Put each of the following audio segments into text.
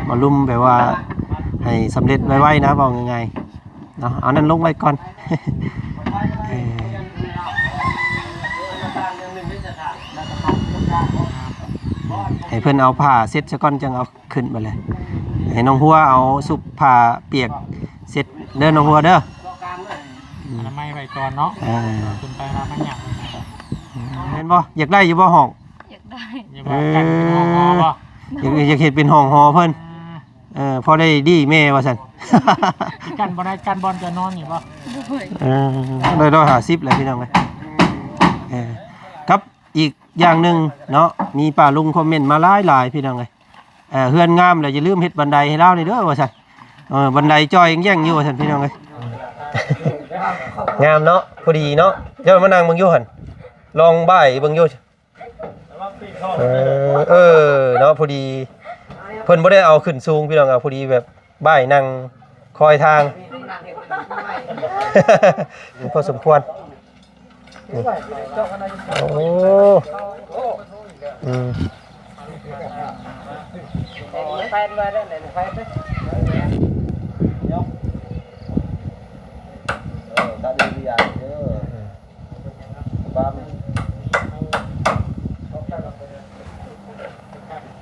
ມາລຸມແບບວ່າໃຫ້ສຳເລັດໄວໆນະ ເວົ້າງ່າຍໆເນາະ. ເອົານັ້ນລົງໄວ້ກ່ອນ ເອີ ໃຫ້ເພິ່ນເອົາຜ້າເຊັດຊະກ່ອນ ຈັ່ງເອົາຂຶ້ນບາດແຫຼະ. ໃຫ້ນ້ອງຫົວເອົາຊຸບຜ້າປຽກເຊັດເດີ ນ້ອງຫົວເດີ. ອະນາໄມໄວ້ກ່ອນເນາະ. ເອີ ຂຶ້ນໄປວ່າມັນຍາກ ແມ່ນບໍ່? ຢາກໄດ້ຢູ່ບໍ່ຫ້ອງ? ຢາກໄດ້. ຢາກວ່າ ເອີ ກັນເປັນຫ້ອງຫໍບໍ່? ຢາກ ຢາກເຮັດເປັນຫ້ອງຫໍເພິ່ນ. ອ່າ ເອີ ພໍໄດ້ດີແມ່ວ່າຊັ້ນ. ຊິກັນບໍ່ໄດ້ ກັນບ່ອນຈະນອນນີ້ບໍ່? ໂດຍ. ເອີ ໄດ້ຮ້ອຍຫ້າສິບແລ້ວພີ່ນ້ອງເອີຍ. ເອີ ກັບອີກຢ່າງໜຶ່ງເນາະ ມີປ້າລຸງຄອມເມັນມາຫຼາຍໆ ພີ່ນ້ອງເອີຍ. ເອີ ເຮືອນງາມແລ້ວຢ່າລືມເຮັດບັນໄດໃຫ້ລາວນີ້ເດີວ່າຊັ້ນ. ເອີ ບັນໄດຈ່ອຍແຍ່ງໆຢູ່ວ່າຊັ້ນ ພີ່ນ້ອງເອີຍ. ງາມເນາະ ພໍດີເນາະ. ເຈົ້າມານັ່ງເບິ່ງຢູ່ຫັ້ນ ລອງບ່າຍເບິ່ງຢູ່. ເອີ ເອີເນາະ ພໍດີເພິ່ນບໍ່ໄດ້ເອົາຂຶ້ນສູງ ພີ່ນ້ອງເອີຍ. ພໍດີແບບບ່າຍນັ່ງຄອຍທາງ ພໍສົມຄວນ. ນີ້ ໂອ້ ອືມ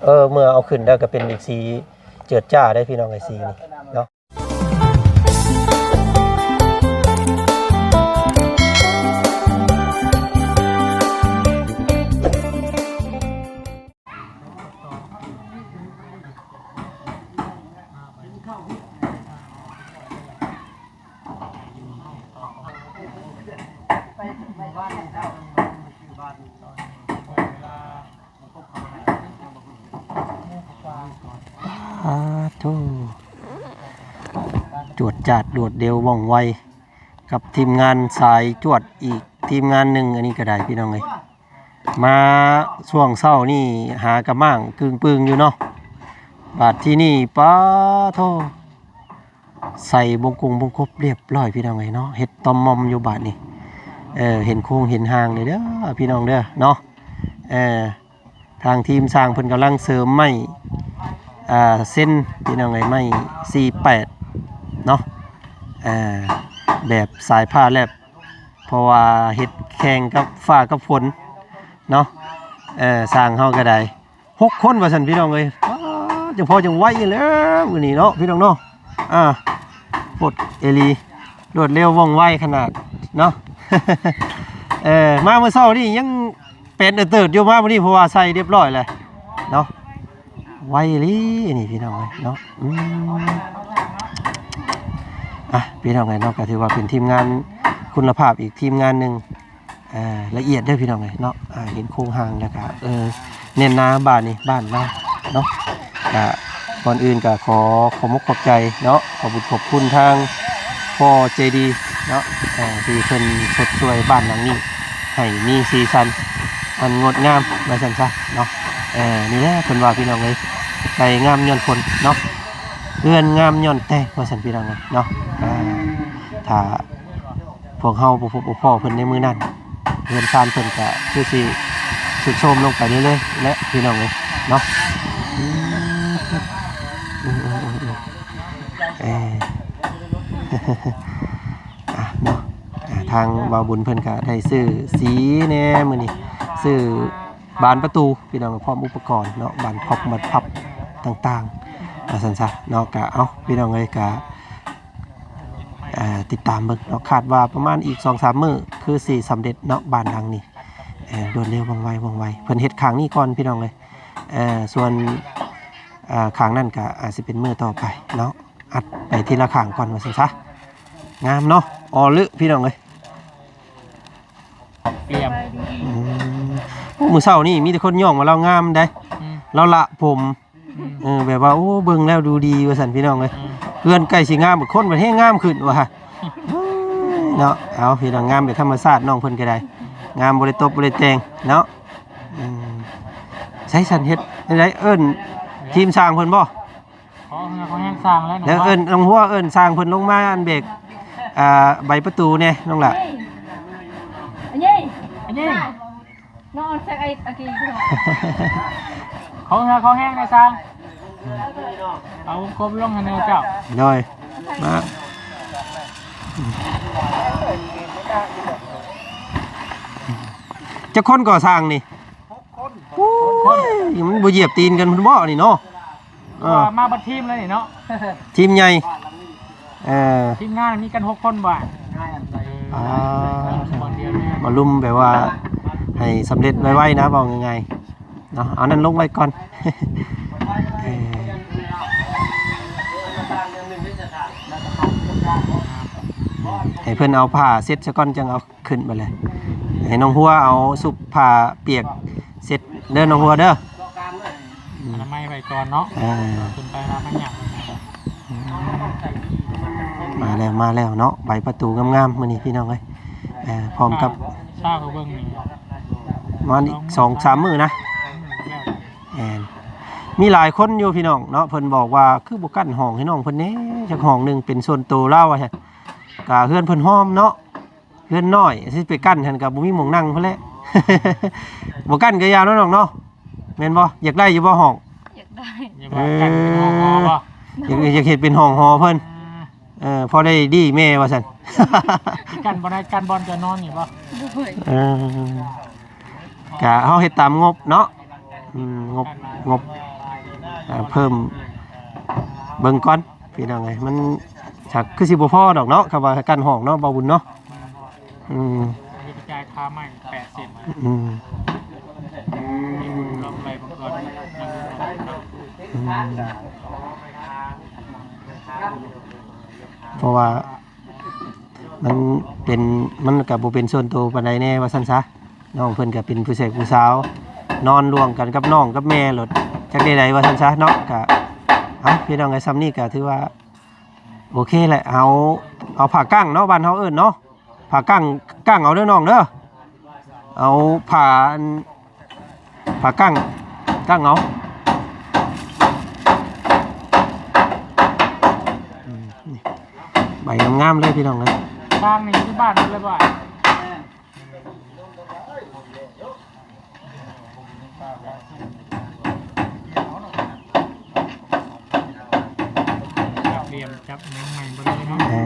ເອີ ເມື່ອເອົາຂຶ້ນແລ້ວກໍເປັນອີກສີເຈີດຈ້າໄດ໋ ພີ່ນ້ອງເອີຍ ສີນີ້ເນາະ. ອາໂທ ຈວດຈາດລວດເລັວວ່ອງໄວ ກັບທີມງານສາຍຈວດອີກທີມງານໜຶ່ງ. ອັນນີ້ກໍໄດ້ ພີ່ນ້ອງເອີຍ ມາຊ່ວງເຊົ້ານີ້ຫາກະມ້າງກຶ່ງປຶງຢູ່ເນາະ. ບາດທີນີ້ ປາໂທ ໃສ່ບົງກົງບົງກົບລຽບຮ້ອຍ ພີ່ນ້ອງເອີຍເນາະ. ເຮັດຕ່ອມໝ່ອມຢູ່ບາດນີ້ ເອີ ເຫັນໂຄງເຫັນຮ່າງເດີ ເດີ ພີ່ນ້ອງເດີເນາະ. ເອີ ທາງທີມຊ່າງເພິ່ນກຳລັງເສີມໄມ້ ອ່າ ເຊັນ ພີ່ນ້ອງເອີຍ ໄມ້ສີ່ແປດເນາະ. ອ່າ ແບບສາຍຜ້າແລັບ ເພາະວ່າເຮັດແຂ່ງກັບຟ້າກັບຝົນເນາະ. ເອີ ຊ່າງເຮົາກໍໄດ້ ຫົກຄົນວ່າຊັ້ນ ພີ່ນ້ອງເອີຍ. ປາດ ຈັ່ງພໍຈັ່ງໄວແລ້ວມື້ນີ້ເນາະ ພີ່ນ້ອງເນາະ. ອ່າ ໂພດອີ່ຫຼີ ລວດເລັວວ່ອງໄວຂະໜາດເນາະ. ເອີ ມາມື້ເຊົ້ານີ້ຍັງແປນເຕີດໆຢູ່ ມາມື້ນີ້ເພາະວ່າໃສ່ລຽບຮ້ອຍແລ້ວເນາະ. ໄວອີ່ຫຼີນີ້ ພີ່ນ້ອງເອີຍເນາະ. ອືມ ອ່ະ ພີ່ນ້ອງເອີຍເນາະ ກໍຖືວ່າເປັນທີມງານຄຸນນະພາບອີກທີມງານໜຶ່ງ. ອ່າ ລະອຽດເດີພີ່ນ້ອງເອີຍເນາະ. ອ່າ ເຫັນໂຄງຮ່າງແລ້ວກະ ເອີ ແໜ້ນໜາບ້ານນີ້ ບ້ານນາເນາະ. ກະກ່ອນອື່ນກະຂໍຂອບມຸກຂອບໃຈເນາະ ຂອບບຸນຂອບຄຸນທາງພໍ່ໃຈດີເນາະ ເອີ ທີ່ເພິ່ນຊົດຊ່ວຍບ້ານຫຼັງນີ້ໃຫ້ມີສີສັນອັນງົດງາມວ່າຊັ້ນຊະເນາະ. ເອີ ນີ້ແຫຼະເພິ່ນວ່າພີ່ນ້ອງເອີຍ ໄກ່ງາມຍ້ອນຝົນເນາະ ເຮືອນງາມຍ້ອນແຕ່ງວ່າຊັ້ນ ພີ່ນ້ອງເອີຍເນາະ. ອ່າ ຖ້າ ພວກເຮົາບໍ່ພົບບໍ່ພໍ້ເພິ່ນໃນມື້ນັ້ນ ເຮືອນຊານເພິ່ນກະຄືຊິຊຸດໂຊມລົງໄປເລື້ອຍໆແຫຼະ ພີ່ນ້ອງເອີຍເນາະ. ອືມ ເອີ ອ່ະເນາະ ອ່າ ທາງບ່າວບຸນເພິ່ນກະໄດ້ຊື້ສີແດ່ມື້ນີ້ ຊື້ບານປະຕູ ພີ່ນ້ອງ ພ້ອມອຸປະກອນເນາະ ບານພັບ ບານພັບຕ່າງໆ ວ່າຊັ້ນຊະເນາະ. ກະເອົາ ພີ່ນ້ອງເອີຍ ກະ ເອີ ຕິດຕາມເບິ່ງເນາະ ຄາດວ່າປະມານອີກສອງສາມມື້ຄືຊິສຳເລັດເນາະ ບ້ານຫຼັງນີ້. ເອີ ລວດເລັວວ່ອງໄວ ວ່ອງໄວ ເພິ່ນເຮັດຂ້າງນີ້ກ່ອນ ພີ່ນ້ອງເອີຍ. ເອີ ສ່ວນ ເອີ ຂ້າງນັ້ນກະອາດຊິເປັນມື້ຕໍ່ໄປເນາະ ອັດໄປທີລະຂ້າງກ່ອນວ່າຊັ້ນຊະ. ງາມເນາະ ອໍລຶ ພີ່ນ້ອງເອີຍ. ກຽມ ອືມ ໂອ້ ມື້ເຊົ້ານີ້ມີແຕ່ຄົນຍ້ອງວ່າລາວງາມໄດ໋. ອືມ ລາວລະຜົມ ອືມ ເອີ ແບບວ່າ ໂອ້ ເບິ່ງແລ້ວດູດີວ່າຊັ້ນ ພີ່ນ້ອງເອີຍ. ອືມ ເຮືອນໃກ້ຊິງາມ ຄົນບັດແຮງງາມຂຶ້ນວ່າ ເນາະ. ເອົາ ພີ່ນ້ອງ ງາມແບບທຳມະຊາດ ນ້ອງເພິ່ນກໍໄດ້ ງາມ ບໍ່ໄດ້ຕົບບໍ່ໄດ້ແຕ່ງເນາະ. ອືມ ໃຊ້ສັນເຮັດໄດ້ ເອີ້ນທີມຊ່າງເພິ່ນບໍ່? ຂໍເຫື່ອຂໍແຮງຊ່າງແລ້ວ ແລ້ວເອີ້ນນ້ອງຫົວ ເອີ້ນຊ່າງເພິ່ນລົງມາອັນເບກ ອ່າ ໃບປະຕູແດ່ ນ້ອງຫຼ້າ. ອັນນີ້ ອັນນີ້ ນ້ອງເຊັກໄອ້ອາກີ ຂໍເຫື່ອຂໍແຮງແດ່ຊ່າງ. ເອົາວົງກົບລົງໃຫ້ແດ່ເຈົ້າ. ໂດຍ ມາ ຈັກຄົນກໍ່ສ້າງນີ້? ໂອ້ຍ ມັນບໍ່ຢຽບຕີນກັນພຸ້ນບໍນີ້ເນາະ? ເອີ ມາບັດທີມເລີຍນີ້ເນາະ ທີມໃຫຍ່. ເອີ ທີມງານມີກັນຫົກຄົນບໍ່? ອ່າ ບໍ່ລຸມແບບວ່າໃຫ້ສຳເລັດໄວໆນະ ເວົ້າງ່າຍໆເນາະ. ເອົານັ້ນລົງໄວ້ກ່ອນ ເອີ ໃຫ້ເພິ່ນເອົາຜ້າເຊັດຊະກ່ອນ ຈັ່ງເອົາ ຂຶ້ນໄປເລີຍ ໃຫ້ນ້ອງຫົວເອົາຊຸບຜ້າປຽກເຊັດເດີ ນ້ອງຫົວເດີ. ອະນາໄມໄວ້ກ່ອນເນາະ. ເອີ ຂຶ້ນໄປວ່າມັນຍາກ. ມາແລ້ວ ມາແລ້ວເນາະ ໃບປະຕູງາມໆມື້ນີ້ພີ່ນ້ອງເອີຍ. ເອີ ພ້ອມກັບ ຊາວກໍເບິ່ງນີ້ ປະມານອີກສອງສາມມື້ນະ. ແມ່ນ ມີຫຼາຍຄົນຢູ່ພີ່ນ້ອງເນາະ ເພິ່ນບອກວ່າຄືບໍ່ກັ້ນຫ້ອງໃຫ້ນ້ອງເພິ່ນແດ່ ຈັກຫ້ອງໜຶ່ງເປັນສ່ວນໂຕລາວວ່າຊັ້ນ. ກະເຮືອນເພິ່ນຮອມເນາະ ເຮືອນນ້ອຍ ຊິໄປກັ້ນຫັ້ນກໍບໍ່ມີໝ່ອງນັ່ງພຸ້ນແຫຼະ. ບໍ່ກັ້ນກໍຢ່າເນາະນ້ອງເນາະ ແມ່ນບໍ່? ຢາກໄດ້ຢູ່ບໍ່ຫ້ອງ? ຢາກໄດ້. ຢາກວ່າ ເອີ ກັ້ນເປັນຫ້ອງຫໍບໍ່? ຢາກ ຢາກເຮັດເປັນຫ້ອງຫໍເພິ່ນ. ອ່າ ເອີ ພໍໄດ້ດີແມ່ວ່າຊັ້ນ. ຊິກັ້ນບໍ່ໄດ້ ກັ້ນບ່ອນຈະນອນນີ້ບໍ່? ໂດຍ. ເອີ ກະເຮົາເຮັດຕາມງົບເນາະ. ອືມ ງົບ ງົບ ອ່າ ເພີ່ມເບິ່ງກ່ອນພີ່ນ້ອງເອີຍ ມັນສັກຄືຊິບໍ່ພໍດອກເນາະ ຄຳວ່າໃຫ້ກັ້ນຫ້ອງເນາະ ບ່າວບຸນເນາະ. ອືມ ເຮັດຈ່າຍຄ່າໄມ້ແປດສິບ. ອືມ ອືມ ເພາະວ່າ ມັນເປັນ ມັນກະບໍ່ເປັນສ່ວນໂຕປານໃດແດ່ວ່າຊັ້ນຊະ. ນ້ອງເພິ່ນກະເປັນຜູ້ແສກຜູ້ສາວ ນອນຮ່ວມກັນກັບນ້ອງກັບແມ່ໂລດ ຈັກແນວໃດວ່າຊັ້ນຊະເນາະ. ກະ ເອົ້າ ພີ່ນ້ອງເອີຍ ຊ່ຳນີ້ກະຖືວ່າໂອເຄແຫຼະ. ເຮົາເອົາຜ້າກັ້ງເນາະ ບ້ານເຮົາເອີ້ນເນາະ ຜ້າກັ້ງ ກັ້ງເອົາເດີນ້ອງເດີ. ເອົາຜ້າ ອັນ ຜ້າກັ້ງ ກັ້ງເອົາ. ອືມ ນີ້ ໃບງາມໆເລີຍພີ່ນ້ອງເອີຍ. ສ້າງນີ້ຢູ່ບ້ານເລີຍບໍ່? ຈັບຫຼ່ຽມ ຈັບຫຍັງໃໝ່ເບິດເລີຍເນາະ. ເອີ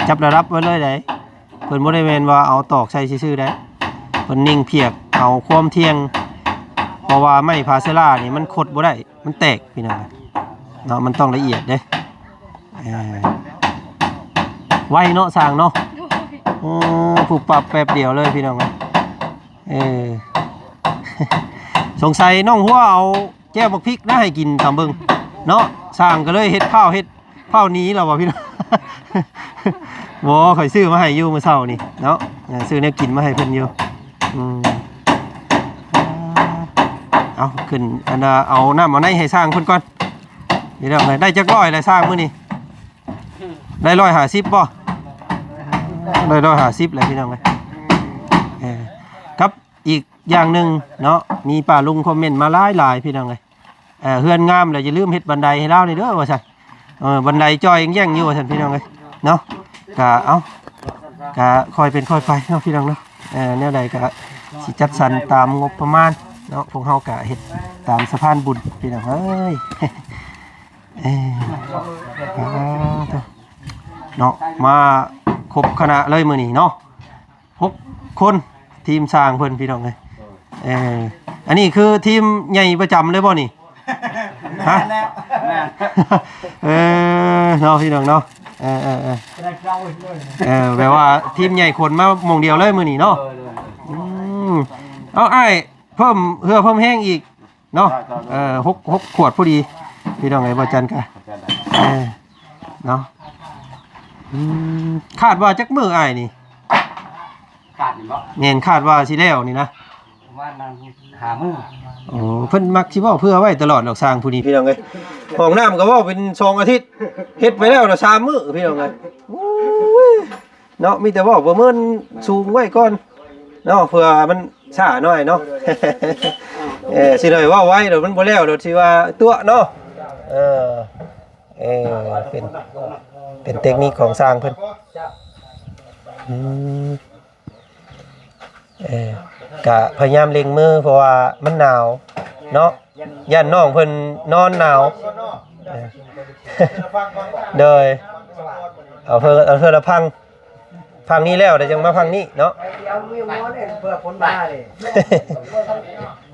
ຈັບລະດັບໄວ້ເລີຍໃດ. ເພິ່ນບໍ່ໄດ້ແມ່ນວ່າເອົາຕອກໃສ່ຊື່ໆໃດ ເພິ່ນຍິງພຽກເອົາຄວາມທ່ຽງ ເພາະວ່າໄມ້ພາເຊລານີ້ມັນຄົດບໍ່ໄດ້ ມັນແຕກພີ່ນ້ອງເນາະ ມັນຕ້ອງລະອຽດເດ້. ເອີ ໄວເນາະຊ່າງເນາະ. ໂດຍ. ໂອ້ ປຸບປັບແປັບດຽວເລີຍພີ່ນ້ອງ. ເອີ ສົງໄສນ້ອງຫົວເອົາແຈ່ວບັກພິກນະໃຫ້ກິນຕຳເບິ່ງເນາະ ຊ່າງກໍເລີຍເຮັດພ້າວເຮັດ ເຂົ້າໜີແລ້ວບໍ່ພີ່ນ້ອງ? ບໍ່ ຂ້ອຍຊື້ມາໃຫ້ຢູ່ມື້ເຊົ້ານີ້ເນາະ ເອີ ຊື້ແນວກິນມາໃຫ້ເພິ່ນຢູ່. ອືມ ເອົາຂຶ້ນ ອັນນ່າ ເອົານ້ຳເອົາໃນໃຫ້ຊ່າງເພິ່ນກ່ອນ. ພີ່ນ້ອງເອີຍ ໄດ້ຈັກຮ້ອຍແລ້ວຊ່າງມື້ນີ້? ໄດ້ຮ້ອຍຫ້າສິບບໍ່? ໄດ້ຮ້ອຍຫ້າສິບແລ້ວພີ່ນ້ອງເອີຍ. ເອີ ກັບ ອີກຢ່າງໜຶ່ງເນາະ ມີປ້າລຸງຄອມເມັນມາຫຼາຍໆ ພີ່ນ້ອງເອີຍ. ເອີ ເຮືອນງາມແລ້ວຢ່າລືມເຮັດບັນໄດໃຫ້ລາວນີ້ເດີວ່າຊັ້ນ. ເອີ ບັນໄດຈ່ອຍແຢ່ງຢູ່ວ່າຊັ້ນ ພີ່ນ້ອງເອີຍເນາະ. ກະ ເອົ້າ ກະຄ່ອຍເປັນຄ່ອຍໄປເນາະ ພີ່ນ້ອງເນາະ. ເອີ ແນວໃດກະຊິຈັດສັນຕາມງົບປະມານເນາະ ພວກເຮົາກະເຮັດຕາມສະພານບຸນ ພີ່ນ້ອງເອີຍ. ເອີ ເນາະ ມາຄົບຄະນະເລີຍມື້ນີ້ເນາະ. ຫົກຄົນ ທີມຊ່າງເພິ່ນ ພີ່ນ້ອງເອີຍ. ເອີ ອັນນີ້ຄືທີມໃຫຍ່ປະຈຳເລີຍບໍ່ນີ້? ຮະ? ແມ່ນແລ້ວ ແມ່ນ. ເອີ ເນາະ ພີ່ນ້ອງເນາະ. ເອີ ເອີ ເອີ ເອີ ແບບວ່າທີມໃຫຍ່ຂົນມາໝ່ອງດຽວເລີຍມື້ນີ້ເນາະ. ເອີ ໂດຍ. ອືມ ເອົາ ອ້າຍ ເພີ່ມເຫື່ອເພີ່ມແຮງອີກ ເນາະ. ໄດ້ ໄດ້ ໄດ້ ເອີ ຫົກ ຫົກຂວດພໍດີ ພີ່ນ້ອງເອີຍ ບໍ່ຈັນກະ ເອີ ເນາະ. ອືມ ຄາດວ່າຈັກມື້ອ້າຍນີ້? ຄາດນີ້ບໍ່? ແມ່ນ ຄາດວ່າຊິແລ້ວນີ້ນະ ປະມານນັ້ນ ຫ້າມື້. ໂອ້ ເພິ່ນມັກຊິເວົ້າເພື່ອໄວ້ຕະຫຼອດດອກ ຊ່າງຜູ້ນີ້ ພີ່ນ້ອງເອີຍ. ຫ້ອງນ້ຳກໍເວົ້າເປັນສອງອາທິດ ເຮັດໄປແລ້ວນະ ສາມມື້ ພີ່ນ້ອງເອີຍ. ໂອ້ຍ ເນາະ ມີແຕ່ເວົ້າປະເມີນສູງໄວ້ກ່ອນເນາະ ເພື່ອມັນຊ້າໜ້ອຍເນາະ. ເອີ ຊິໄດ້ເວົ້າໄວດອກ ມັນບໍ່ແລ້ວດອກ ຊິວ່າຕົວະເນາະ. ເອີ ເອີ ເປັນ ເປັນເຕັກນິກຂອງຊ່າງເພິ່ນ. ອືມ ເອີ ກະພະຍາຍາມເລັ່ງມື ເພາະວ່າມັນໜາວເນາະ. ຢ້ານນ້ອງເພິ່ນນອນໜາວ. ເອີ ໂດຍ ເອົາເພິ່ນ ເອົາເທື່ອລະພັງ ພັງນີ້ແລ້ວ ແລ້ວຈັ່ງມາພັງນີ້ເນາະ. ໄປເອົາວິວໝໍເດ້ ເພື່ອຝົນມາເດ້.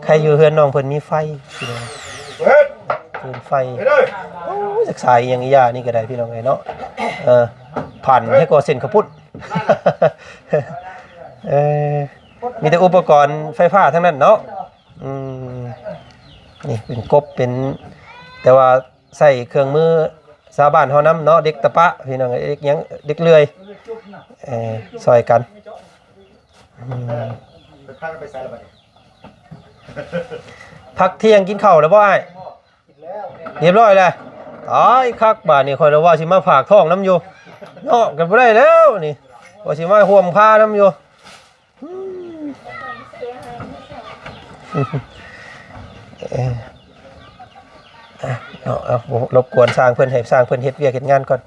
ໃຄຢູ່ເຮືອນນ້ອງເພິ່ນມີໄຟ ພີ່ນ້ອງ ເປີດ ເປີດໄຟ. ໂອ້ຍ ຈັກສາຍອີ່ຫຍັງອີ່ຫຍັງນີ້ກໍໄດ້ ພີ່ນ້ອງເອີຍເນາະ. ເອີ ຜັນໃຫ້ກໍເສັ້ນຂະປຸ້ນ. ເອີ ມີແຕ່ອຸປະກອນໄຟຟ້າທັງນັ້ນເນາະ. ອືມ ນີ້ເປັນກົບ ເປັນ ແຕ່ວ່າໃຊ້ເຄື່ອງມືຊາວບ້ານເຮົານຳເນາະ ເດັກຕະປະ ພີ່ນ້ອງເອີຍ ເດັກຫຍັງ ເດັກເລື່ອຍ ເອີ ຊ່ອຍກັນ. ອືມ ພັກທ່ຽງກິນເຂົ້າແລ້ວບໍ່ອ້າຍ? ຮຽບຮ້ອຍແລ້ວ. ຕາຍຄັກ ບາດນີ້ຂ້ອຍລະວ່າຊິມາຝາກທ້ອງນຳຢູ່ເນາະ ກໍບໍ່ໄດ້ແລ້ວນີ້ ວ່າຊິມາຮ່ວມພານຳຢູ່. ອືມ ເອີ ອ່ະ ເນາະ ເອົາ ບໍ່ລົບກວນຊ່າງເພິ່ນ ໃຫ້ຊ່າງເພິ່ນເຮັດວຽກເຮັດງານກ່ອນ.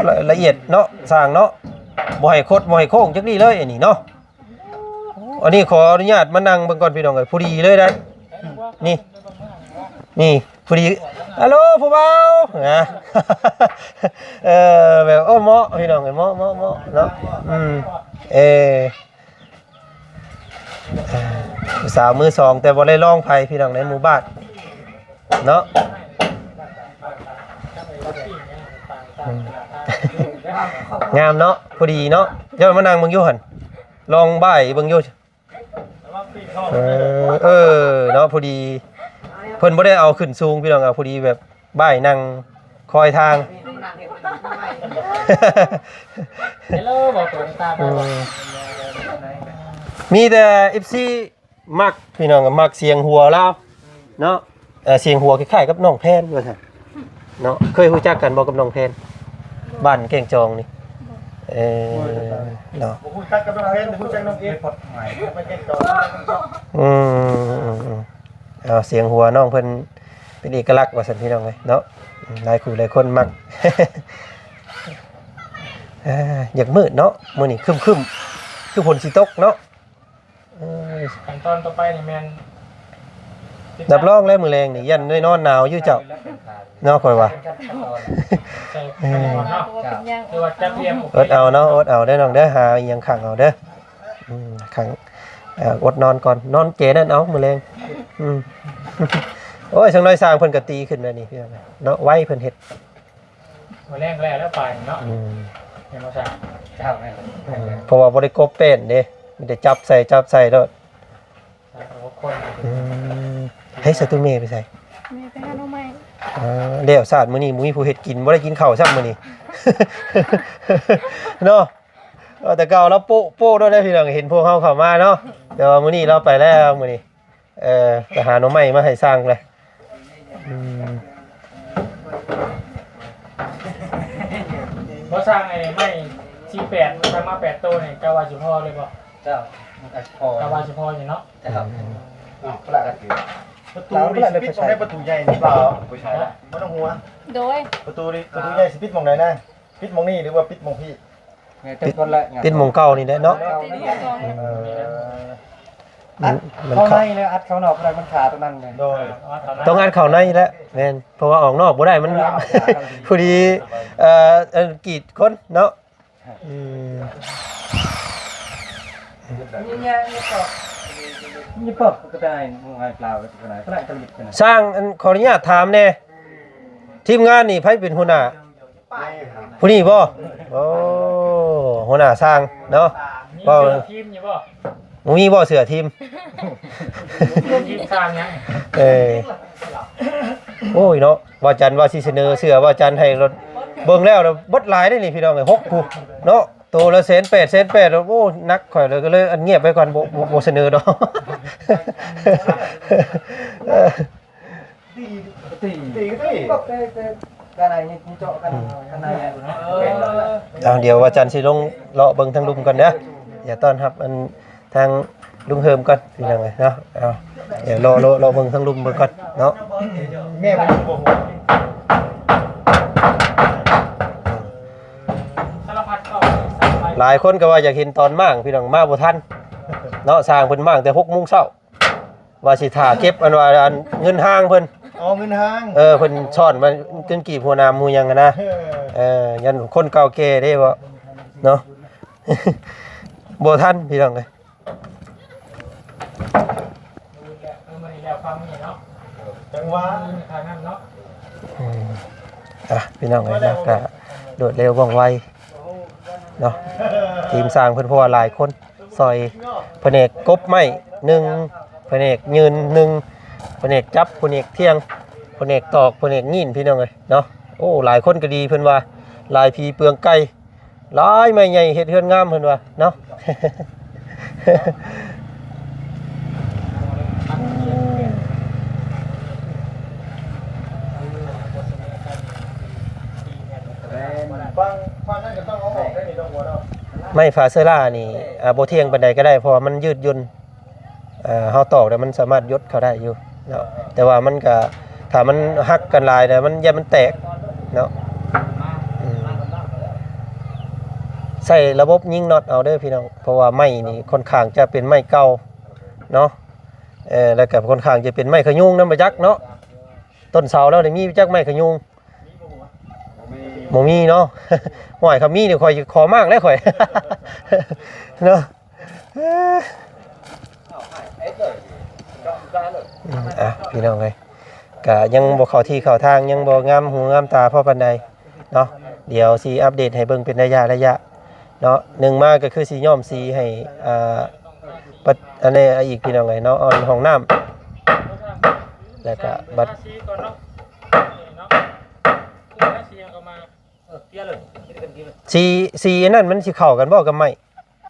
ລະ ລະອຽດເນາະ ຊ່າງເນາະ ບໍ່ໃຫ້ຄົດ ບໍ່ໃຫ້ໂຄ້ງຈັກນີ້ເລີຍ ອັນນີ້ເນາະ. ອັນນີ້ຂໍອະນຸຍາດມານັ່ງເບິ່ງກ່ອນ ພີ່ນ້ອງເອີຍ ພໍດີເລີຍໄດ໋ ນີ້ ນີ້ ພໍດີ. ຮັລໂຫຼ ຜູ້ບ່າວ ນະ ເອີ ແບບ ໂອ້ ເໝາະ ພີ່ນ້ອງເອີຍ ເໝາະ ເໝາະ ເໝາະເນາະ. ອືມ ເອີ ຜູ້ສາວມືສອງ ແຕ່ບໍ່ໄດ້ລອງໃຜ ພີ່ນ້ອງ ໃນໝູ່ບ້ານເນາະ. ອືມ ງາມເນາະ ພໍດີເນາະ. ເຈົ້າມານັ່ງເບິ່ງຢູ່ຫັ້ນ ລອງບ່າຍເບິ່ງຢູ່. ເອີ ເອີ ເນາະ ພໍດີ ເພິ່ນບໍ່ໄດ້ເອົາຂຶ້ນສູງ ພີ່ນ້ອງ ເອົາພໍດີແບບບ່າຍນັ່ງຄອຍທາງ. ເຮັລໂຫຼ ບອກຕົວຕາໄປ ອືມ ມີແຕ່ເອັຟຊີມັກ ພີ່ນ້ອງ ມັກສຽງຫົວລາວເນາະ. ເອີ ສຽງຫົວຄ້າຍໆກັບນ້ອງແພນວ່າຊັ້ນເນາະ. ເຄີຍຮູ້ຈັກກັນບໍ່ກັບນ້ອງແພນ? ບ້ານແກ້ງຈອງນີ້. ເອີ ເນາະ ບໍ່ຮູ້ຈັກກັບນ້ອງແພນ ແຕ່ຮູ້ຈັກນ້ອງເອ ອືມ ເອົາ ສຽງຫົວນ້ອງເພິ່ນເປັນເອກະລັກວ່າຊັ້ນ ພີ່ນ້ອງເອີຍເນາະ. ອືມ ຫຼາຍຄູ່ຫຼາຍຄົນມັກ. ເອີ ຢາກມືດເນາະ ມື້ນີ້ຄຶ້ມໆ ຄືຝົນຊິຕົກເນາະ. ເອີຍ ຂັ້ນຕອນຕໍ່ໄປນີ້ແມ່ນ ຮັບຮອງແລ້ວມື້ແລງນີ້ຢ້ານໄດ້ນອນໜາວຢູ່ເຈົ້າເນາະ ຂ້ອຍວ່າ. ເອີ ບໍ່ເປັນຫຍັງ ຖືວ່າຈັດລຽງໂອເຄ ອົດເອົາເນາະ ອົດເອົາເດີນ້ອງເດີ ຫາອີ່ຫຍັງຂັງເອົາເດີ. ອືມ ຂັງ ເອີ ອົດນອນກ່ອນ ນອນເຈນັ້ນເອົາມື້ແລງ. ອືມ ໂອ້ຍ ສັກໜ້ອຍຊ່າງເພິ່ນກໍຕີຂຶ້ນແລ້ວນີ້ ເນາະ ໄວເພິ່ນເຮັດ. ມື້ແລງແລ້ວ ແລ້ວໄປເນາະ. ອືມ ແມ່ນບໍ່ຊະ? ເຈົ້າແມ່ນ ອືມ ເພາະວ່າບໍ່ໄດ້ກົບແປ້ນເດ້ ມີແຕ່ຈັບໃສ່ ຈັບໃສ່ໂລດ. ສາມຫົກຄົນ ອືມ ໃຫ້ສະຕູແມ່ໄປໃສ? ແມ່ໄປຫາໜໍ່ໄມ້. ອ່າ ແລ້ວຊາດມື້ນີ້ບໍ່ມີຜູ້ເຮັດກິນ ບໍ່ໄດ້ກິນເຂົ້າຊ້ຳມື້ນີ້ເນາະ. ເອີ ແຕ່ເກົ່າລາວໂປະ ໂປະໂລດເດ້ ພີ່ນ້ອງ ເຫັນພວກເຮົາເຂົ້າມາເນາະ ແຕ່ວ່າມື້ນີ້ລາວໄປແລ້ວ ມື້ນີ້. ເອີ ໄປຫາໜໍ່ໄມ້ມາໃຫ້ຊ່າງເລີຍ. ອືມ ບໍ່ຊ່າງ ໄອ້ໄມ້ສີ່ແປດ ຊ່າງມາແປດໂຕນີ້ ເຈົ້າວ່າຊິພໍເລີຍບໍ່? ເຈົ້າ ມັນກໍພໍ ເຈົ້າວ່າຊິພໍຢູ່ເນາະ. ເຈົ້າ ອືມ ເອົາ ປະລະກັນ ປະຕູນີ້ຊິປິດໝ່ອງໃດ? ປະຕູໃຫຍ່ນີ້ບໍ່? ບໍ່ໃຊ່ລະ ບໍ່ຕ້ອງຫົວ. ໂດຍ ປະຕູນີ້ ປະຕູໃຫຍ່ຊິປິດໝ່ອງໃດນາ? ປິດໝ່ອງນີ້ ຫຼືວ່າປິດໝ່ອງພີ້? ປິດ ປິດໝ່ອງເກົ່ານີ້ແຫຼະເນາະ. ເອີ ມັນ ມັນ ມັນ ເຂົ້າ ເຂົ້າໃນແລ້ວອັດເຂົ້ານອກບໍ່ໄດ້ ມັນຄາຕົວນັ້ນເລີຍ. ໂດຍ ຕ້ອງອັດເຂົ້າໃນແຫຼະ. ແມ່ນ ເພາະວ່າອອກນອກບໍ່ໄດ້ ມັນ ເອີ ພໍດີ ເອີ ເອີ ກຣີດຄົນເນາະ. ອືມ ຊ່າງ ອັນ ຂໍອະນຸຍາດຖາມແດ່ ທີມງານນີ້ໃຜເປັນຫົວໜ້າ? ຜູ້ນີ້ບໍ່? ໂອ້ ຫົວໜ້າຊ່າງເນາະ. ມີເສື້ອທີມຢູ່ບໍ່? ບໍ່ມີບໍ່ເສື້ອທີມ? ທີມສ້າງຫຍັງ? ເອີ ໂອ້ຍເນາະ ວ່າຈັນວ່າຊິສະເໜີເສື້ອ ວ່າຈັນໃຫ້ລົດ ເບິ່ງແລ້ວເບິດຫຼາຍເດ້ນີ້ ພີ່ນ້ອງເອີຍ ຫົກຜູ້ເນາະ ໂຕລະແສນແປດ ແສນແປດ. ໂອ້ ໜັກ ຂ້ອຍເລີຍ ກໍເລີຍອັນງຽບໄວ້ກ່ອນ ບໍ່ ບໍ່ ບໍ່ສະເໜີດອກ. ເອີ ຕີ ຕີ ຕີ ອືມ ເອົາ ດຽວວ່າຈັນຊິລົງເລາະເບິ່ງທາງລຸ່ມກ່ອນເດີ ຢ່າຕ້ອນຮັບອັນ ທາງລຸງເຮີມກ່ອນ ພີ່ນ້ອງເອີຍເນາະ. ເອົາ ດຽວເລາະ ເລາະ ເລາະເບິ່ງທາງລຸ່ມເບິ່ງກ່ອນເນາະ. ແມ່ບໍ່ຢູ່ບໍ່? ຫຼາຍຄົນກໍວ່າຢາກເຫັນຕອນມ້າງ ພີ່ນ້ອງ ມາບໍ່ທັນເນາະ. ຊ່າງເພິ່ນມ້າງແຕ່ຫົກໂມງເຊົ້າ. ວ່າຊິຖ້າເກັບອັນວ່າອັນເງິນຫ້າງເພິ່ນ ອໍ ເງິນຫ້າງ ເອີ ເພິ່ນຊ້ອນມາເງິນກີບຫົວໜາມຫົວຫຍັງຫັ້ນນະ ເອີ ເອີ ຢ້ານຄົນເກົ່າແກ່ເດ້ເບາະເນາະ ບໍ່ທັນພີ່ນ້ອງເອີຍ. ຈັງຫວະ ອືມ ອ່ະ ພີ່ນ້ອງເອີຍເນາະ ກະລວດເລັວວ່ອງໄວເນາະ ທີມຊ່າງເພິ່ນ ເພາະວ່າຫຼາຍຄົນ ຊ່ອຍ ພະແນກກົບໄມ້ໜຶ່ງ ພະແນກຍືນໜຶ່ງ ພະແນກຈັບ ພະແນກທ່ຽງ ພະແນກຕອກ ພະແນກຍືນ ພີ່ນ້ອງເອີຍເນາະ. ໂອ້ ຫຼາຍຄົນກໍດີ ເພິ່ນວ່າຫຼາຍຜີເປືອງໄກ່ ຫຼາຍໄມ້ໃຫຍ່ເຮັດເຮືອນງາມ ເພິ່ນວ່າເນາະ. ໄມ້ຟາເຊີລ່ານີ້ ອ່າ ບໍ່ທ່ຽງປານໃດກໍໄດ້ ເພາະວ່າມັນຍືດຫຍຸ່ນ ເອີ ເຮົາຕອກແລ້ວມັນສາມາດຍົດເຂົ້າໄດ້ຢູ່ເນາະ ແຕ່ວ່າມັນກະ ຖ້າມັນຫັກກັນຫຼາຍແລ້ວມັນ ຢ້ານມັນແຕກເນາະ. ອືມ ໃຊ້ລະບົບຍິງນັອດເອົາເດີພີ່ນ້ອງ ເພາະວ່າໄມ້ນີ້ຄ່ອນຂ້າງຈະເປັນໄມ້ເກົ່າເນາະ ເອີ ແລ້ວກະຄ່ອນຂ້າງຈະເປັນໄມ້ຂະຍຸງນຳ ບໍ່ຈັກເນາະ ຕົ້ນເສົາລາວນີ້ມີຈັກໄມ້ຂະຍຸງ ບໍ່ມີເນາະ. ໂອ້ຍ ຄັນມີນີ້ຂ້ອຍຂໍມາກແລ້ວຂ້ອຍເນາະ. ອືມ ອ່ະ ພີ່ນ້ອງເອີຍ ກະຍັງບໍ່ເຂົ້າທີ່ເຂົ້າທາງ ຍັງບໍ່ງາມຫູງາມຕາພໍປານໃດເນາະ. ດຽວຊິອັບເດດໃຫ້ເບິ່ງເປັນໄລຍະໆເນາະ. ໜຶ່ງມາກໍຄືຊິຍ້ອມສີໃຫ້ ອ່າ ປັດ ອັນນີ້ອີກ ພີ່ນ້ອງເອີຍເນາະ ອ່ອນຫ້ອງນ້ຳ ແລ້ວກະບັດ ສີ ສີອັນນັ້ນມັນຊິເຂົ້າກັນບໍ່ກັບໄມ້?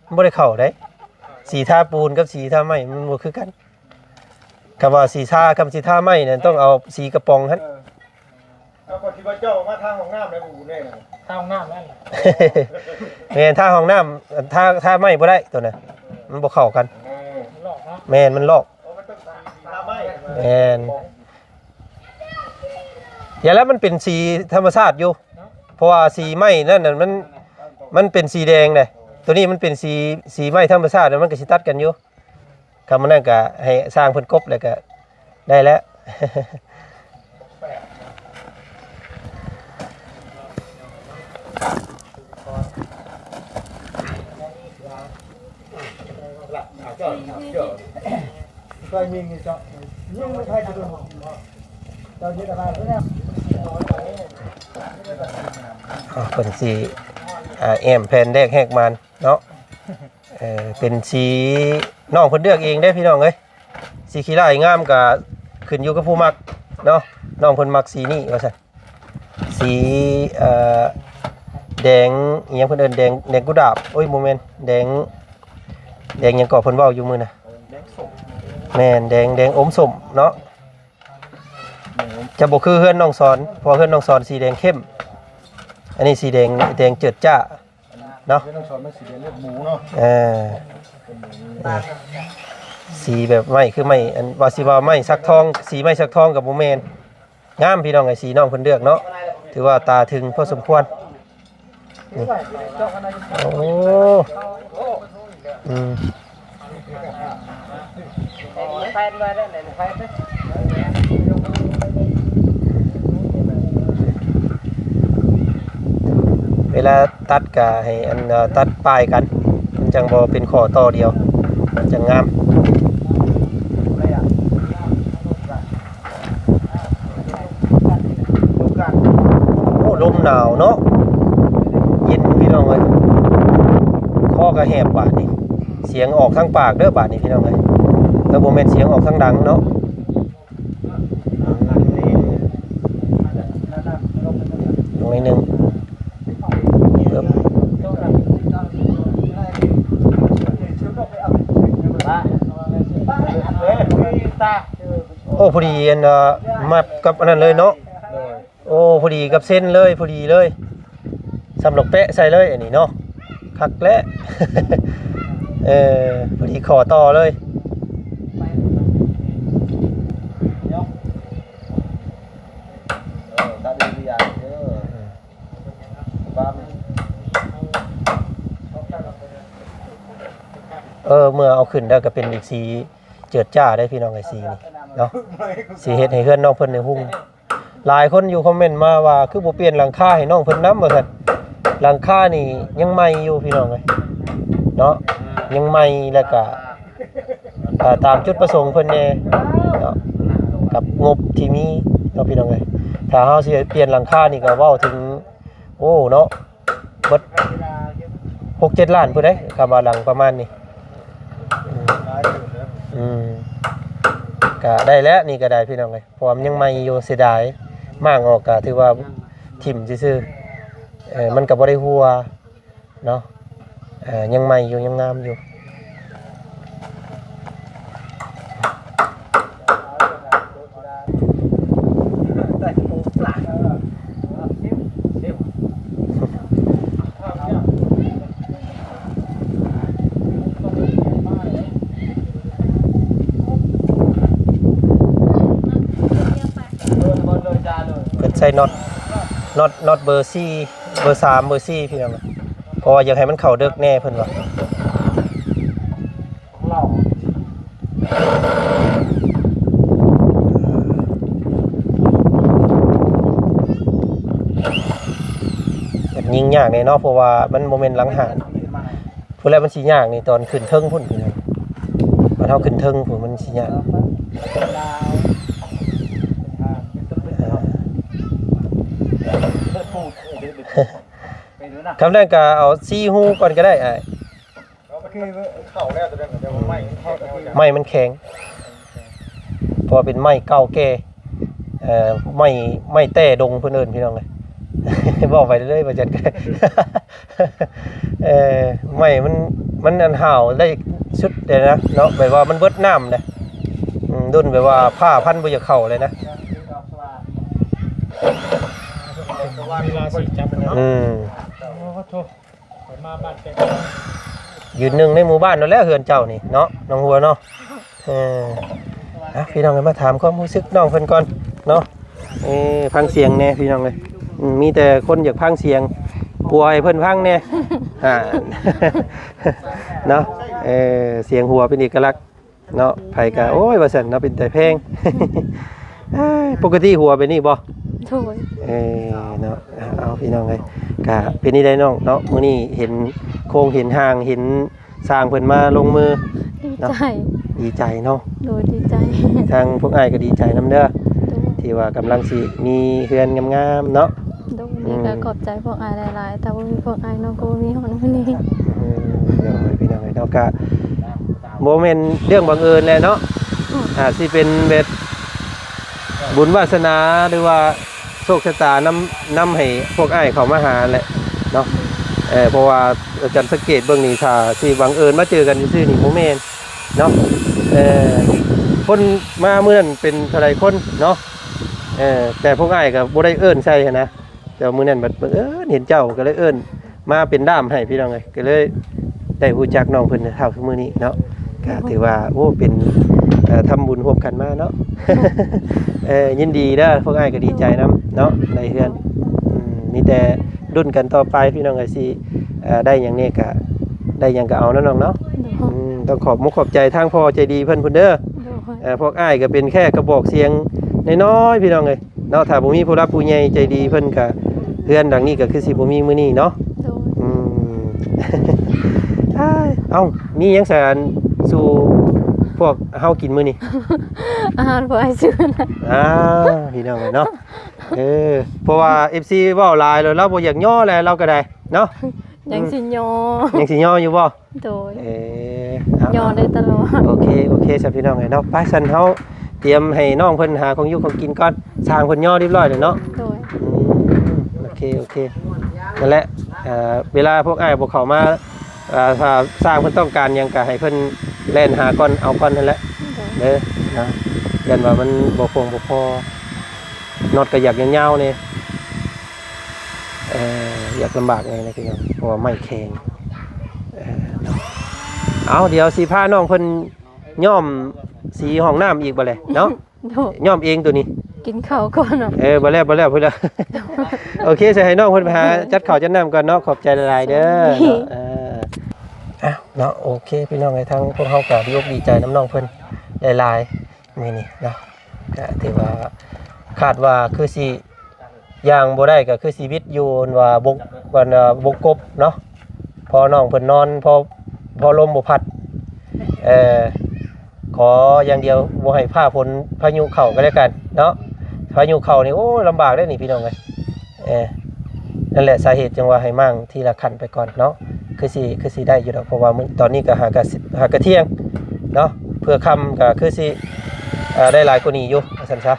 ມັນບໍ່ໄດ້ເຂົ້າເດ້. ສີທາປູນກັບສີທາໄມ້ມັນບໍ່ຄືກັນ. ຄຳວ່າສີທາກັບສີທາໄມ້ນັ້ນ ຕ້ອງເອົາສີກະປ໋ອງຫັ້ນ. ເອີ ເອົາ ຂ້ອຍຄິດວ່າເຈົ້າມາທາຫ້ອງນ້ຳແລ້ວ ບໍ່ແນ່ນະ ທາຫ້ອງນ້ຳນັ້ນ. ແມ່ນ ທາຫ້ອງນ້ຳ ທາ ທາໄມ້ບໍ່ໄດ້ໂຕນັ້ນ ມັນບໍ່ເຂົ້າກັນ. ເອີ ມັນລອກເນາະ. ແມ່ນ ມັນລອກ. ໂອ້ ມັນຕ້ອງສີ ສີທາໄມ້. ແມ່ນ. ຢ່າ ແລ້ວມັນເປັນສີທຳມະຊາດຢູ່ ເນາະ ເພາະວ່າສີໄມ້ນັ້ນນະ ມັນ ມັນເປັນສີແດງເດ້. ໂຕນີ້ມັນເປັນສີ ສີໄມ້ທຳມະຊາດ ມັນກໍຊິຕັດກັນຢູ່. ຄຳນັ້ນກໍໃຫ້ຊ່າງເພິ່ນກົບ ແລ້ວກໍໄດ້ແລ້ວ. ເພິ່ນຊິ ອ່າ ແອ້ມແຜ່ນແດກແຫກມານເນາະ. ເອີ ເປັນສີນ້ອງເພິ່ນເລືອກເອງເດ້ພີ່ນ້ອງເອີຍ. ສີຂີ້ລ້າຍງາມກະຂຶ້ນຢູ່ກັບຜູ້ມັກເນາະ. ນ້ອງເພິ່ນມັກສີນີ້ວ່າຊັ້ນ. ສີ ເອີ ແດງອີ່ຫຍັງເພິ່ນເອີ້ນ ແດງ ແດງກຸດາບ ໂອ້ຍ ບໍ່ແມ່ນ ແດງ ແດງຫຍັງເກາະເພິ່ນເວົ້າຢູ່ມື້ນະ? ແດງສົ້ມ. ແມ່ນ ແດງ ແດງອົມສົ້ມເນາະ. ຈະບໍ່ຄືເຮືອນນ້ອງສອນ ເພາະວ່າເຮືອນນ້ອງສອນສີແດງເຂັ້ມ ອັນນີ້ສີແດງ ແດງເຈີດຈ້າ. ເນາະ ເຮັດໃຫ້ສອນມັນສີແດງເລືອດໝູເນາະ. ເອີ ເອີ ສີແບບໄມ້ ຄືໄມ້ ອັນ ວ່າຊິວ່າໄມ້ສັກທອງ ສີໄມ້ສັກທອງກໍບໍ່ແມ່ນ. ງາມພີ່ນ້ອງເອີຍ ສີນ້ອງເພິ່ນເລືອກເນາະ ຖືວ່າຕາເຖິງພໍສົມຄວນ. ນີ້ ໂອ້ ອືມ ເວລາຕັດກະໃຫ້ອັນ ເອີ ຕັດປາຍກັນ ມັນຈັ່ງບໍ່ເປັນຂໍ້ຕໍ່ດຽວ ມັນຈັ່ງງາມ. ໂອ້ ລົມໜາວເນາະ ເຢັນພີ່ນ້ອງເອີຍ ຄໍກໍແຫບບາດນີ້ ສຽງອອກທາງປາກເດີບາດນີ້ພີ່ນ້ອງເອີຍ ແຕ່ບໍ່ແມ່ນສຽງອອກທາງດັງເນາະ. ລົງໜ້ອຍໜຶ່ງ ໂອ້ ພໍດີອັນ ມັບກັບອັນນັ້ນເລີຍເນາະ. ໂດຍ. ໂອ້ ພໍດີກັບເສັ້ນເລີຍ ພໍດີເລີຍ ສ່ຳດອກແປະໃສ່ເລີຍອັນນີ້ເນາະ ຄັກແລ້ວ. ເອີ ພໍດີຂໍ້ຕໍ່ເລີຍ. ເອີ ເມື່ອເອົາຂຶ້ນແລ້ວກໍເປັນອີກສີ ເຈີດຈ້າໄດ໋ພີ່ນ້ອງເອີຍ ສີນີ້ເນາະ ຊິເຮັດໃຫ້ເຮືອນນ້ອງເພິ່ນນີ້ຮຸ່ງ. ຫຼາຍຄົນຢູ່ຄອມເມັນມາວ່າ ຄືບໍ່ປ່ຽນຫຼັງຄາໃຫ້ນ້ອງເພິ່ນນຳ ວ່າຊັ້ນ. ຫຼັງຄານີ້ຍັງໃໝ່ຢູ່ພີ່ນ້ອງເອີຍເນາະ ຍັງໃໝ່ ແລ້ວກະ ເອີ ຕາມຈຸດປະສົງເພິ່ນແດ່ເນາະ ກັບງົບທີ່ມີເນາະພີ່ນ້ອງເອີຍ. ຖ້າເຮົາຊິປ່ຽນຫຼັງຄານີ້ກໍເວົ້າເຖິງ ໂອ້ເນາະ ເບິດຫົກເຈັດລ້ານພຸ້ນເດ້ ຄຳວ່າຫຼັງປະມານນີ້. ອືມ ອືມ ກະໄດ້ແລ້ວ ນີ້ກະໄດ້ພີ່ນ້ອງເອີຍ ເພາະວ່າມັນຍັງໃໝ່ຢູ່ ເສຍດາຍ ມ້າງອອກກະຖືວ່າຖິ້ມຊື່ໆ ເອີ ມັນກະບໍ່ໄດ້ຮົ່ວເນາະ ເອີ ຍັງໃໝ່ຢູ່ ຍັງງາມຢູ່. ເພິ່ນໃສ່ນັອດ ນັອດ ນັອດເບີສີ່ ເບີສາມ ເບີສີ່ ພີ່ນ້ອງ ເພາະວ່າຢາກໃຫ້ມັນເຂົ້າເດິກແດ່ ເພິ່ນວ່າ. ແບບຍິງຍາກແດ່ເນາະ ເພາະວ່າມັນບໍ່ແມ່ນຫຼັງຫ້າງ ພຸ້ນແຫຼະ ມັນຊິຍາກນີ້ຕອນຂຶ້ນເທິງພຸ້ນ ພີ່ນ້ອງ ບັດເຮົາຂຶ້ນເທິງພຸ້ນມັນຊິຍາກ. ເອີ ຄຳນັ້ນກໍເອົາສີ່ຮູກ່ອນກໍໄດ້ອ້າຍ. ເຂົ້າແລ້ວ ຕົວນັ້ນ ແຕ່ວ່າໄມ້ມັນແຂງ ໄມ້ມັນແຂງ ເພາະວ່າເປັນໄມ້ເກົ່າແກ່ ເອີ ໄມ້ ໄມ້ແຕ່ດົງເພິ່ນເອີ້ນ ພີ່ນ້ອງເອີຍ ເວົ້າໄປເລື້ອຍໆ ວ່າຈັ່ນ ເອີ ໄມ້ມັນ ມັນອັນຫ້າວໄດ້ສຸດເດ້ນະເນາະ ແບບວ່າມັນເບິດນ້ຳເດ້ ອືມ ດຸນແບບວ່າຜ້າພັນບໍ່ຢາກເຂົ້າເລີຍນະ. ເວລາຊິຈັບນະ ອືມ ໂອ້ໂຫ ຂ້ອຍມາບ້ານແປດ ຢືນໜຶ່ງໃນໝູ່ບ້ານນັ້ນແຫຼະ ເຮືອນເຈົ້ານີ້ເນາະ ນ້ອງຫົວເນາະ. ເອີ ອ່ະ ພີ່ນ້ອງ ມາຖາມຄວາມຮູ້ສຶກນ້ອງເພິ່ນກ່ອນເນາະ. ເອີ ຟັງສຽງແດ່ພີ່ນ້ອງເອີຍ ອືມ ມີແຕ່ຄົນຢາກຟັງສຽງ ກົວໃຫ້ເພິ່ນຟັງແດ່ ອ່າ ເນາະ. ເອີ ສຽງຫົວເປັນເອກະລັກ ເນາະ ໃຜກະ ໂອ້ຍ ວ່າຊັ້ນເນາະ ເປັນຕາແພງ. ເອີຍ ປົກກະຕິຫົວເປັນນີ້ບໍ່? ໂດຍ ເອີ ເນາະ ເອົາ ພີ່ນ້ອງເອີຍ ກະເປັນນີ້ໄດ໋ນ້ອງເນາະ ມື້ນີ້ເຫັນໂຄງເຫັນຮ່າງ ເຫັນຊ່າງເພິ່ນມາລົງມື ດີໃຈ ເນາະ ດີໃຈເນາະ ໂດຍ ດີໃຈ ທາງພວກອ້າຍກໍດີໃຈນຳເດີ ໂດຍ ທີ່ວ່າກຳລັງຊິມີເຮືອນງາມໆເນາະ ໂດຍ ອືມ ນີ້ກໍຂອບໃຈພວກອ້າຍຫຼາຍໆ ຖ້າບໍ່ມີພວກອ້າຍນ້ອງກໍບໍ່ມີຮອດມື້ນີ້ ອືມ ໂດຍ ພີ່ນ້ອງເອີຍເນາະ ກະບໍ່ແມ່ນເລື່ອງບັງເອີນແຫຼະເນາະ ອືມ ອາດຊິເປັນແບບບຸນວາສະໜາ ຫຼືວ່າໂຊກຊະຕານຳ ນຳໃຫ້ພວກອ້າຍເຂົ້າມາຫາແຫຼະເນາະ ເອີ ເພາະວ່າອາຈານສັງເກດເບິ່ງນີ້ ຖ້າຊິບັງເອີນມາເຈີກັນຊື່ໆນີ້ບໍ່ແມ່ນ ເນາະ ເອີ ຄົນມາມື້ນັ້ນເປັນເທົ່າໃດຄົນເນາະ ເອີ ແຕ່ພວກອ້າຍກໍບໍ່ໄດ້ເອີ້ນໃສ່ຫັ້ນນະ ແຕ່ວ່າມື້ນັ້ນບັດບັງເອີນເຫັນເຈົ້າ ກໍເລີຍເອີ້ນມາເປັນດ້າມໃຫ້ ພີ່ນ້ອງເອີຍ ກໍເລີຍໄດ້ຮູ້ຈັກນ້ອງເພິ່ນເທົ່າທຸກມື້ນີ້ເນາະ ກໍຖືວ່າ ໂອ້ ເປັນ ເອີ ທຳບຸນຮ່ວມກັນມາເນາະ ເອີ ຍິນດີເດີ ພວກອ້າຍກໍດີໃຈນຳເນາະ ໄດ້ເຮືອນ ອືມ ມີແຕ່ລຸ້ນກັນຕໍ່ໄປ ພີ່ນ້ອງເອີຍ ຊິ ເອີ ໄດ້ຫຍັງແດ່ກະ ໄດ້ຫຍັງກະເອົາເນາະນ້ອງເນາະ ໂດຍ ອືມ ຕ້ອງຂອບມຸກຂອບໃຈທາງພໍ່ໃຈດີເພິ່ນພຸ້ນເດີ ໂດຍ ເອີ ພວກອ້າຍກະເປັນແຄ່ກະບອກສຽງນ້ອຍໆ ພີ່ນ້ອງເອີຍເນາະ ຖ້າບໍ່ມີຜູ້ຫຼັກຜູ້ໃຫຍ່ໃຈດີເພິ່ນກະ ເຮືອນຫຼັງນີ້ກະຄືຊິບໍ່ມີມື້ນີ້ເນາະ ໂດຍ ອືມ ເອົ້າ ມີຫຍັງສານສູ່ພວກເຮົາກິນມື້ນີ້? ອາຫານພວກອ້າຍຊື້ ອ່າ ພີ່ນ້ອງເອີຍເນາະ ເອີ ເພາະວ່າເອັຟຊີເວົ້າຫຼາຍແລ້ວ ລາວບໍ່ຢາກຍໍແລ້ວ ລາວກໍໄດ້ເນາະ ຍັງຊິຍໍ ຍັງຊິຍໍຢູ່ບໍ່? ໂດຍ ເອີ ຍໍໄດ້ຕະຫຼອດ ໂອເຄ ໂອເຄ ຊັ້ນພີ່ນ້ອງເອີຍເນາະ ໄປຊັ້ນເຮົາຕຽມໃຫ້ນ້ອງເພິ່ນຫາຂອງຢູ່ຂອງກິນກ່ອນ ຊ່າງເພິ່ນຍໍຮຽບຮ້ອຍແລ້ວເນາະ ໂດຍ ອືມ ໂອເຄ ໂອເຄ ນັ້ນແຫຼະ ເອີ ເວລາພວກອ້າຍບໍ່ເຂົ້າມາ ເອີ ຖ້າຊ່າງເພິ່ນຕ້ອງການຫຍັງກໍໃຫ້ເພິ່ນແລ່ນຫາກ່ອນ ເອົາກ່ອນຫັ້ນແຫຼະ ໂດຍ ເດີ ນະ ຢ້ານວ່າມັນບໍ່ຄົງບໍ່ພໍ ນັອດກໍຢາກຍາວໆແດ່ ເອີ ຢາກລຳບາກແດ່ນະພີ່ນ້ອງ ເພາະວ່າໄມ້ແຂງ ເອີ ເນາະ ເອົາ ດຽວຊິພານ້ອງເພິ່ນຍ້ອມສີຫ້ອງນ້ຳອີກບໍ່ແລະເນາະ ໂດຍ ຍ້ອມເອງໂຕນີ້ ກິນເຂົ້າກ່ອນເນາະ ເອີ ບໍ່ແລ້ວ ບໍ່ແລ້ວ ບໍ່ແລ້ວ ໂອເຄ ຊິໃຫ້ນ້ອງເພິ່ນໄປຫາຈັດເຂົ້າຈັດນ້ຳກ່ອນເນາະ ຂອບໃຈຫຼາຍໆເດີ ເອີ ເອົາເນາະ ໂອເຄ ພີ່ນ້ອງເອີຍ ທາງພວກເຮົາກໍດີອົກດີໃຈນຳນ້ອງເພິ່ນ ຫຼາຍໆມື້ນີ້ເນາະ ກະຖືວ່າຄາດວ່າຄືຊິຍ່າງບໍ່ໄດ້ ກະຄືຊິວິດຢູ່ອັນວ່າບົກ ອັນວ່າບົກກົບເນາະ ພໍນ້ອງເພິ່ນນອນ ພໍ ພໍລົມບໍ່ພັດ ເອີ ຂໍຢ່າງດຽວບໍ່ໃຫ້ຟ້າຝົນພາຍຸເຂົ້າກໍແລ້ວກັນເນາະ ພາຍຸເຂົ້ານີ້ ໂອ້ ລຳບາກເດ້ນີ້ພີ່ນ້ອງເອີຍ ເອີ ນັ້ນແຫຼະສາເຫດຈັ່ງວ່າໃຫ້ມ້າງທີລະຂັ້ນໄປກ່ອນເນາະ ຄືຊິ ຄືຊິໄດ້ຢູ່ດອກ ເພາະວ່າມື້ ຕອນນີ້ກໍຫາກະ ຫາກະທ່ຽງເນາະ ເພື່ອຄ່ຳກໍຄືຊິ ເອີ ໄດ້ຫຼາຍກວ່ານີ້ຢູ່ ວ່າຊັ້ນຊະ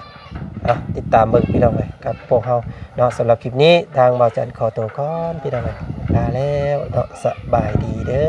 ອ່ະ ຕິດຕາມເບິ່ງພີ່ນ້ອງເອີຍ ກັບພວກເຮົາເນາະ ສຳລັບຄລິບນີ້ທາງບ່າວຈັນຂໍໂຕກ່ອນພີ່ນ້ອງເອີຍ ລາແລ້ວເນາະ ສະບາຍດີເດີ.